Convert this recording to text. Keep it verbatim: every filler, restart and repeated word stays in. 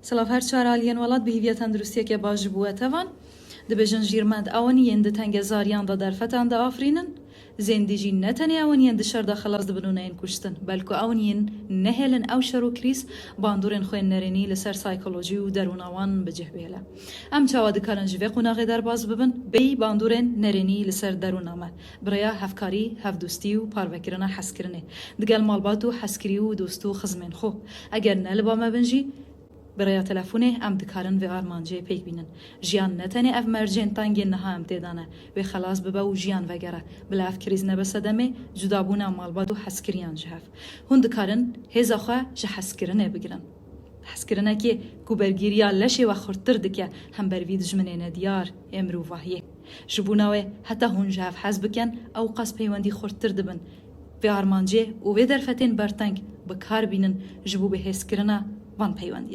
Silav her çar aliyên welat, bi hîviya tenduristiyeke baş ji bo we tevan. Dibêjin jîrmend ew in yên di tengezariyan de derfetan diafirînin. Zêndî jî ne tenê ew in yên di şer de xelas dibin û neyên kuştin, belku ew in yên nehêlin ew şer û krîz bandorên xwe yên nerênî li ser saykolojî û derûna wan bi cih bihêle. Em çawa dikarin ji vê qonaxê derbas bibin, bêyî bandorên nerênî li ser derûna me? Bi rêya hevkarî, hevdostî û parvekirina hezkirinê digel malbat û hezkirî û dost û xizmên xwe. Eger ne li ba me bin jî, bi rêya telefonê em dikarin vê armancê pêk bînin. Jiyan ne tenê ev mercên teng ên niha em tê de ne, wê xelas bibe û jiyan vegere. Bila ev krîz nebe sedemê cudabûna malbat û hezkiriyan ji hev. Hûn dikarin hêza xwe ji hezkirinê bigirin. Hezkirinekê ku bergiriya leşê we xurttir dike hember vî dijminê nediyar ê mirovahiyê. Ji bona wê heta hûn ji hev hez bikin, ew qas peywendî xurttir dibin. Vê armancê û vê derfetên berteng bi kar bînin ji bo bihêzkirina van peywendiyan.